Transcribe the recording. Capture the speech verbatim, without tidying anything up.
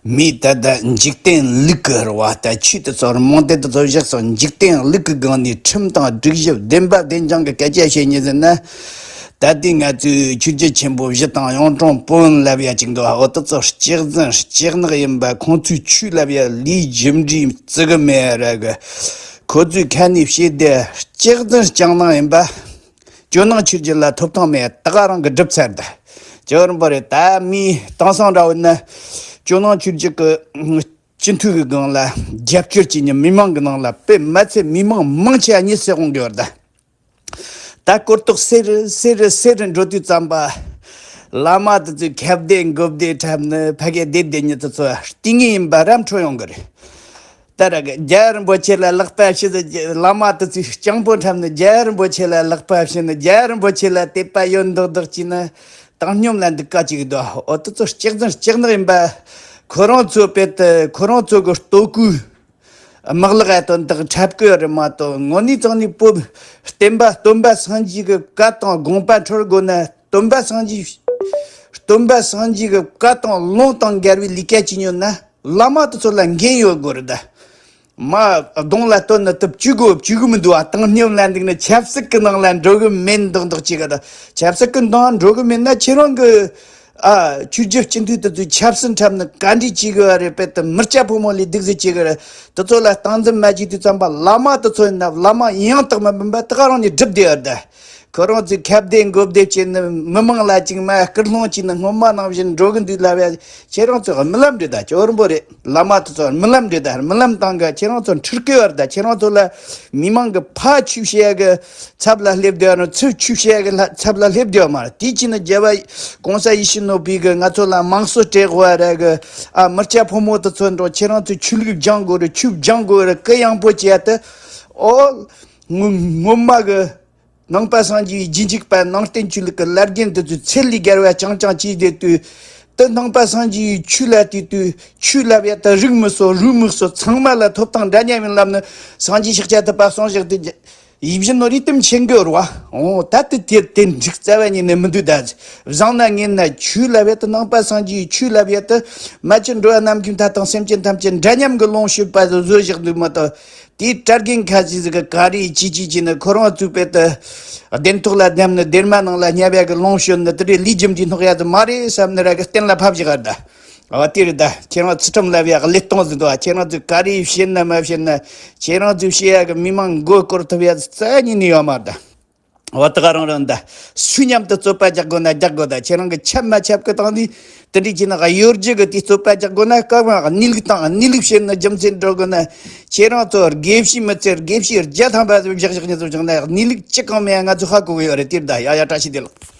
མིས་ད་ལྟ་འཇིག་རྟེན་ལུགས་ཀྱི་རེད་བ། ད་ཆོས་དེ་ཚོ་རྨོངས་དད་དེ་ཚོ་བཞག་སོང་། འཇིག་རྟེན་ལུགས་ཀྱི་སྒང་ནས་ཁྲིམས་དང་སྒྲིག་གཞི་བདེན་པ་བདེན་རྐྱང་གི་སྐད་ཆ་བཤད་ཉེ་ཟེར་ན། ད་ལྟའི་ང་ཚོའི་ཆོས་བརྒྱུད་ཆེན་པོ་བཞི་དང་གཡུང་དྲུང་བོན་ལབ་ཡ་ཅིག་འདུག་འོ་དེ་ཚོ་སྐྱག་རྫུན་སྐྱག་ནག་ཡིན་པ། ཁོང་ཚོའི་ཆོས་ལབ་ཡ་ལས་རྒྱུ་འབྲས་བརྩི་གི་མེད་ར་གི། ཁོ་ཚོའི་ཁ་ནས་བཤད་དེ་སྐྱག་རྫུན་སྐྱག་ནག་ཡིན་པ། ཇོ་ནང་ཆོས་བརྒྱུད་ལ་ཐོབ་ཐང་མེད། ད་ག་རང་གི་སྒྲུབ་ཚར་ད། ཇོ་རིན་པོ་རེད། ད་མིའི་དེང་སང་འདྲ་བོ་ན་ཇོ་ནང་ཆོས་བརྒྱུད་ཀྱི་སྤྱི་འཐུས་ཀྱི་སྒང་ལ་རྒྱབ་སྐྱོར་བྱེད་མཁན་མི་མང་གི་ནང་ལ་དཔེ་མ་ཚད་མི་མང་མང་ཆེ་བ་གཉིད་སད་འོང་གི་ཡོད་ད། ད་གོ་རྟོགས་སེ་རུ་སེ་རུ་སེ་རུ་འགྲོ་དུས་ཙམ་པ། བླ་མ་དེ་ཚོའི་ཁ་བདེ་མགོ་བདེ་འཁྲབ་ནི་ཕ་གི་བདེ་བདེ་ཉིད་དེ་ཚོ་ལྟས་ངན་ཡིན་པ་ར་འཕྲོད་ཡོང་གི་རེད། ད་ར་གི་རྒྱལ་བ་རིན་པོ་ཆེ་ལ་ལག་པ་བྱིན་ནི། བླ་མ་དེ་ཚོས་སྤྱང་པོ་འཁྲབ་ནི། རྒྱལ་བ་རིན་པོ་ཆེ་ལ་ལག་པ་བྱིན་ནི། རྒྱལ་བ་རིན་པོ་ཆེ་ལ་དད་པ་ཡོད་མདོག་མདོག་བྱས་ནི། བཏང་སྙོམས་ལ་འདུག་ག་ཅིག་འདུག་འོ་དེ་ཚོ་སྐྱག་རྫུན་སྐྱག་ནག་ཡིན་པ། ཁོ་རང་ཚོ་དཔེ་དེ་ཁོ་རང་ཚོ་གི་ལྟོ་གོས་དམག་ལག་ཨ་དོན་དག་འཁྲབ་གི་རེད་མ་གཏོགས། དངོས་གནས་དྲང་གནས་པོ་བསྟན་པ་སྟོན་པ་སངས་རྒྱས་ཀྱི་བཀའ་དང་དགོངས་པ་འཁྲོལ་དགོས་ན། སྟོན་པ་སངས་རྒྱས་སྟོན་པ་སངས་རྒྱས་ཀྱི་བཀའ་དང་ལུང་དང་འགལ་བའི་ལས་ཀ་བྱེད་ཉོན་ན། བླ་མ་དེ་ཚོ་ལ་འགན་ཡོད་དགོས་རེད་ད། མ་གདོང་ལ་སྟོན་ནི་དུ་བཅུག་གོ་བཅུག་གི་མི་འདུག་ཨ། བཏང་སྙོམས་ལ་འདུག་ནི་ཆབ་སྲིད་ཀྱི་ནང་ལ་འགྲོ་གི་མེད་མདོག་མདོག་བྱེད་གི་ད། ཆབ་སྲིད་ཀྱི་ནང་འགྲོ་གི་མེད་ན་ཁྱེད་རང་གི་ཨ་ཆོས་བརྒྱུད་སྤྱི་འཐུས་དེ་ཚོས་ཆབ་སྲིད་འཁྲབ་ནི་ག་འདྲས་བྱེད་གི་རེད། དཔེ་དེ་མི་སྐྱ་ཕོ་མོ་ལས་སྡུག་ཟེར་བྱེད་གི་རེད། དེ་ཚོ་ལ་སྟངས་འཛིན་མ་བྱེད་དུས་ཙམ་པ་བླ་མ་དེ་ཚོ་ཡིན་ན་བླ་མ་ཡང་དག་མ་མིན་པ་དེ་ག་རང་ནས་སྒྲུབ་བསྡད་ཡོད་ད། ཁོ་རང་ཚོས་ཁ་བདེ་མགོ་བདེ་བྱས་ནས་མི་མང་ལ་ཅིག་མ་སྐུལ་སློང་བྱས་ནས་སྔོན་མ་ནང་བཞིན་འགྲོ་གི་འདུག་ལབ་ཡ། ཁྱེད་རང་ཚོ་རྨི་ལམ་རེད་ད། ཇོ་རིན་པོ་རེད། བླ་མ་དེ་ཚོ་རྨི་ལམ་རེད་ད། རྨི་ལམ་བཏང་གི། ཁྱེད་རང་ཚོ་འཁྲུལ་གི་ཡོད་རེད་ད། ཁྱེད་རང་ཚོ་ལ་མི་མང་གི་ཕ་ཆོས་བཤད་ཡ་གི་ཚབ་ལ་སླེབས་བསྡད་ཡོད་ན། ཚུར་ཆོས་བཤད་ཡ་གི་ལ་ཚབ་ལ་སླེབས་བསྡད་ཡོད་མ་རེད། དེའི་ཕྱིར་ན་རྒྱལ་བ་གོང་ས་ཡིད་བཞིན་ནོར་བུས་གི་ང་ཚོ་ལ་དམངས་གཙོ་སྤྲད་དགོས་ར་གི། ཨ་མི་སྐྱ་ཕོ་མོ་དེ་ཚོ་འགྲོ། ཁྱེད་རང་ཚོས་ཆོས་ལུགས་སྦྱང་དགོས་རེད། ཆོས་སྦྱང་དགོས་རེད། གུ་ཡངས་པོ་བྱས་ཡ་དེ། ཨོ། ངོ་ངོ་མ་གི་ནང་པ་སངས་རྒྱས་པའི་རྗེས་འཇུག་པ་ནང་བསྟན་ཆོས་ལུགས་ཀྱི་བླ་རྒན་དེ་ཚོས་ཚད་ལས་བརྒལ་བ་རྐྱང་རྐྱང་བྱས་བསྡད་དུས། དེ་ནང་པ་སངས་རྒྱས་པའི་ཆོས་ལ་བལྟས་དུས། ཆོས་ལབ་ཡ་དེ་རིགས་མི་གསོ་རུས་མི་གསོ། ཚང་མ་ལ་ཐོབ་ཐང་འདྲ་མཉམ་ཡིན་ལབ་ནི། སངས་རྒྱས་ཤཱཀྱ་ཐུབ་པ་གསུངས་བཞག་དེ་ཡིད་བཞིན་ནོར་བུས་དེ་མཁྱེན་གི་རེད་བ། འོ་ད་དེ་དེ་དེ་འགྲིག་རྩ་བ་ཉིད་ནས་མི་འདུག་ད་བཟང་ན་ངན་ན་ཆོས་ལབ་ཡ་དེ། ནང་པ་སངས་རྒྱས་པའི་ཆོས་ལབ་ཡ་དེ། མ་གྱུར་འགྲོ་བ་རྣམས་ཀུན་མཐའ་དག་སེམས་ཅན་ཐམས་ཅད་འདྲ་མཉམ་གྱི་ལོངས་སྤྱོད་པ་བཟོ་བཞག་འདུག་མ་གཏོགས། དེའི་གྲྭ་རྒན་ཁ་ཤས་ཟིག་གིས་ག་རེ་ཅི་ཅི་བྱས་ནས་ཁོ་རང་ཚོའི་དཔེ་དེ་གདན་ཐོག་ལ་བསྡམས་ནས་སྡེར་མ་ནང་ལ་བསྙབ་ཡ་གི་ལོངས་སྤྱོད་ནི་དེ་རེད། ལས་རྒྱུ་འབྲས་སྣོག་ཡ་དེ་མ་རེད་བསམ་ནི་ར་གི་གཏན་ལ་ཕབ་བཞག་ག་རེད་ད། འོ་དེ་རེད་ད། ཁྱེད་རང་ཚུལ་ཁྲིམས་ལབ་ཡ་གི་ལས་སྟངས་ཟིག་འདུག་ཁྱེད་རང་ཚོས་ག་རེ་བཤད་ན་མ་བཤད་ན། ཁྱེད་རང་ཚོས་བཤད་ཡ་གི་མི་མང་མགོ་སྐོར་ཐུབ་ཡ་རྩ་ཉིད་ནས་ཡོད་མ་རེད་ད། འོ་ད་ག་རང་རང་ད། སུ་མཉམ་དུ་རྩོད་པ་རྒྱག་དགོས་ན་རྒྱག་དགོས་ད། ཁྱེད་རང་གི་ཆབ་མ་ཆབ་གི་སྟེང་ནས་དེ་འདྲའི་བྱས་ན་གཡོ་སྒྱུ་གི་དེ་རྩོད་པ་རྒྱག་དགོས་ན། སྐབས་གནས་ལུགས་དང་གནས་ལུགས་བཤད་ན་རྒྱུ་མཚན་འགྲོ་དགོས་ན། ཁྱེད་རང་ཚོ་དགེ་བཤེས་མི་ཚེ་དགེ་བཤེས་བརྒྱ་ཐམ་པ་ཚོ་བཞག་བཞག་ཉིད་ཚོ་བཞག་ན་གནས་ལུགས་ཅི་གང་མེད་ང་ཚོ་ཧ་གོ་གི་ཡོད་རེད། དེ་རེད་ད། ཡ་ཡ་བཀྲ་ཤིས་བདེ་ལེགས།